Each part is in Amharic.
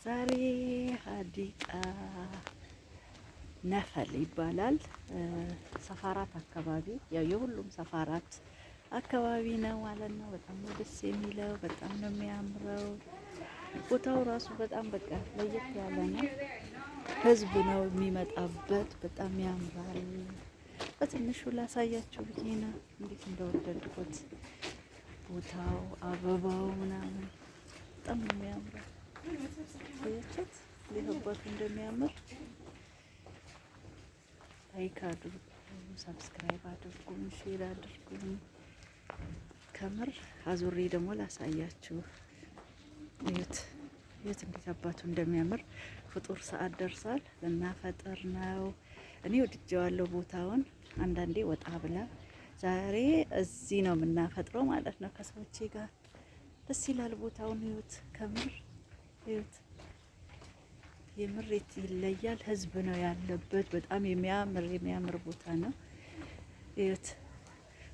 ዛሬ حديقة ነፈል ይባላል። ሰፋራት አካባቢ ያው የሁሉም ሰፋራት አካባቢ ነው ማለት ነው። በጣም ነው ደስ የሚለው፣ በጣም ነው የሚያምረው። ቦታው ራሱ በጣም በቃ ለየት ያለ ነው። ህዝብ ነው የሚመጣበት። በጣም ያምራል። በትንሹ ላሳያችሁ ብዬ ነው እንዴት እንደወደድኩት ቦታው፣ አበባው ምናምን በጣም ነው የሚያምረው። አያችሁት እንዴት አባቱ እንደሚያምር። Like አድርጉ፣ subscribe አድርጉኝ፣ share አድርጉኝ። ከምር አዙሬ ደግሞ ላሳያችሁ። እዩት እዩት እንዴት አባቱ እንደሚያምር። ፍጡር ሰዓት ደርሷል፣ ልናፈጥር ነው። እኔ ወድጄዋለሁ ቦታውን። አንዳንዴ ወጣ ብላ ዛሬ እዚህ ነው የምናፈጥረው ማለት ነው ከሰዎቼ ጋር። ደስ ይላል ቦታውን። እዩት፣ ከምር እዩት። የምሬት ይለያል። ህዝብ ነው ያለበት። በጣም የሚያምር የሚያምር ቦታ ነው። እዩት።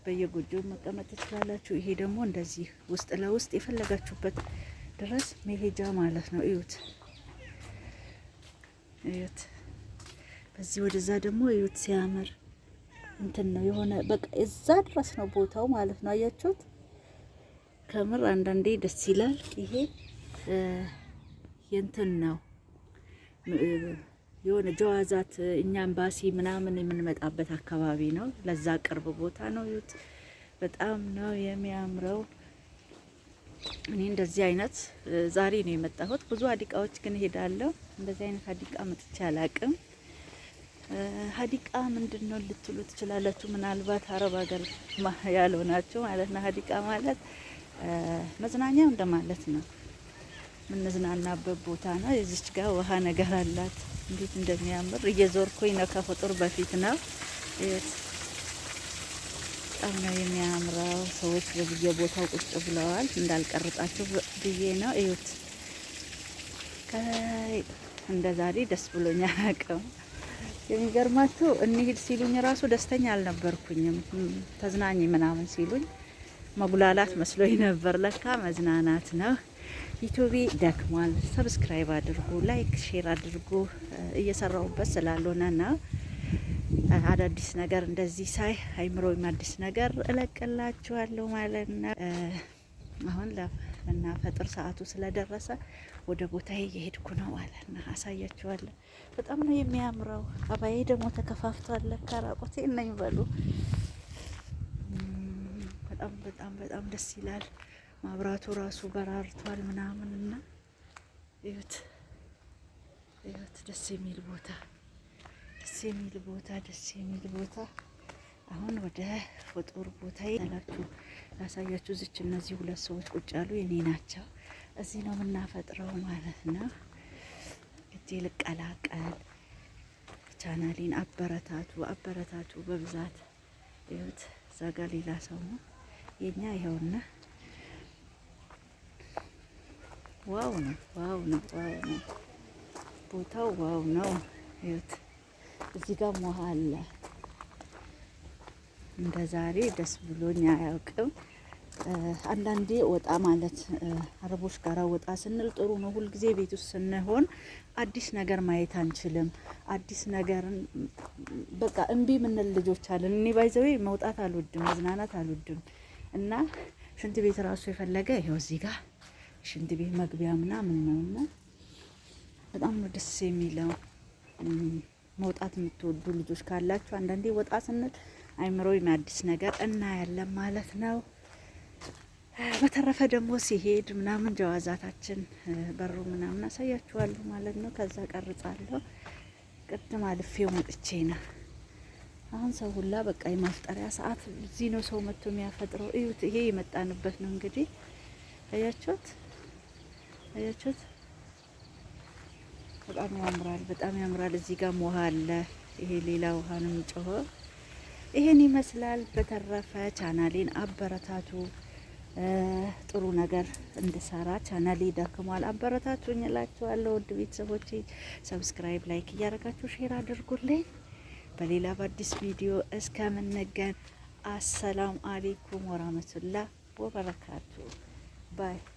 በየጎጆው መቀመጥ ትችላላችሁ። ይሄ ደግሞ እንደዚህ ውስጥ ለውስጥ የፈለጋችሁበት ድረስ መሄጃ ማለት ነው። እዩት እዩት። በዚህ ወደዛ ደግሞ እዩት ሲያምር እንትን ነው የሆነ በቃ እዛ ድረስ ነው ቦታው ማለት ነው። አያችሁት? ከምር አንዳንዴ ደስ ይላል። ይሄ የእንትን ነው የሆነ جوازات እኛ ኤምባሲ ምናምን የምንመጣበት አካባቢ ነው። ለዛ ቅርብ ቦታ ነው። እዩት፣ በጣም ነው የሚያምረው። እኔ እንደዚህ አይነት ዛሬ ነው የመጣሁት። ብዙ حديقة ዎች ግን እሄዳለሁ። እንደዚህ አይነት حديقة መጥቼ አላቅም። حديقة ምንድን ነው ልትሉ ትችላላችሁ። ምናልባት አረብ ሀገር ያልሆናችሁ ማለት ነው። حديقة ማለት መዝናኛ እንደማለት ነው። የምንዝናናበት ቦታ ነው። የዚች ጋር ውሃ ነገር አላት። እንዴት እንደሚያምር እየዞርኩኝ ነው። ከፍጡር በፊት ነው። እዩት፣ በጣም ነው የሚያምረው። ሰዎች በየቦታው ቁጭ ብለዋል። እንዳልቀርጻችሁ ብዬ ነው። እዩት፣ እንደ ዛሬ ደስ ብሎኛል አቅም የሚገርማችሁ እንሂድ ሲሉኝ ራሱ ደስተኛ አልነበርኩኝም። ተዝናኝ ምናምን ሲሉኝ መጉላላት መስሎኝ ነበር። ለካ መዝናናት ነው። ዩቲዩቤ ደክሟል። Subscribe አድርጉ፣ like share አድርጉ። እየሰራሁበት ስላልሆነ ነው። አዳዲስ ነገር እንደዚህ ሳይ አይምሮም አዲስ ነገር እለቅላችኋለሁ ማለት ነው። አሁን ልናፈጥር ሰዓቱ ስለደረሰ ወደ ቦታዬ እየሄድኩ ነው ማለት ነው። አሳያችኋለሁ። በጣም ነው የሚያምረው። አባዬ ደግሞ ተከፋፍቷል። ለካ ራቁቴን ነኝ በሉ። በጣም በጣም በጣም ደስ ይላል። ማብራቱ ራሱ በራርቷል ምናምን እና እዩት እዩት፣ ደስ የሚል ቦታ፣ ደስ የሚል ቦታ፣ ደስ የሚል ቦታ። አሁን ወደ ፍጡር ቦታ ላችሁ ላሳያችሁ። እዚች እነዚህ ሁለት ሰዎች ቁጭ ያሉ የኔ ናቸው። እዚህ ነው የምናፈጥረው ማለት ነው። እጄ ልቀላቀል። ቻናሌን አበረታቱ፣ አበረታቱ በብዛት እዩት። እዛ ጋ ሌላ ሰው ነው የኛ ይኸውና። Wow ነው፣ wow ነው፣ wow ነው ቦታው፣ wow ነው። እዩት፣ እዚህ ጋር ውሃ አለ። እንደ ዛሬ ደስ ብሎኝ አያውቅም። አንዳንዴ ወጣ ማለት አረቦች ጋር ወጣ ስንል ጥሩ ነው። ሁልጊዜ ቤት ውስጥ ስንሆን አዲስ ነገር ማየት አንችልም። አዲስ ነገርን በቃ እምቢ ምንል ልጆች አለን። እኔ by the way መውጣት አልወድም፣ መዝናናት አልወድም እና ሽንት ቤት ራሱ የፈለገ ይኸው እዚህ ጋር ሽንት ቤት መግቢያ ምናምን ነው እና በጣም ነው ደስ የሚለው። መውጣት የምትወዱ ልጆች ካላችሁ አንዳንዴ ወጣ ስንል አይምሮ አዲስ ነገር እናያለን ማለት ነው። በተረፈ ደግሞ ሲሄድ ምናምን جوازات ኣችን በሩ ምናምን አሳያችኋለሁ ማለት ነው። ከዛ ቀርጻለሁ። ቅድም አልፌው መጥቼ ነው። አሁን ሰው ሁላ በቃ የማፍጠሪያ ሰዓት እዚህ ነው ሰው መጥቶ የሚያፈጥረው። እዩት፣ ይሄ የመጣንበት ነው እንግዲህ። አያችሁት፣ አያችሁት፣ በጣም ያምራል፣ በጣም ያምራል። እዚህ ጋር ውሃ አለ። ይሄ ሌላ ውሃ ነው የሚጮኸው። ይሄን ይመስላል። በተረፈ ቻናሌን አበረታቱ። ጥሩ ነገር እንድሰራ ቻናሌ ደክሟል፣ አበረታቱኝ እላችኋለሁ። ውድ ቤተሰቦቼ subscribe፣ like እያደረጋችሁ share አድርጉልኝ። በሌላ በአዲስ ቪዲዮ እስከምንገናኝ السلام عليكم ورحمة الله وبركاته። Bye.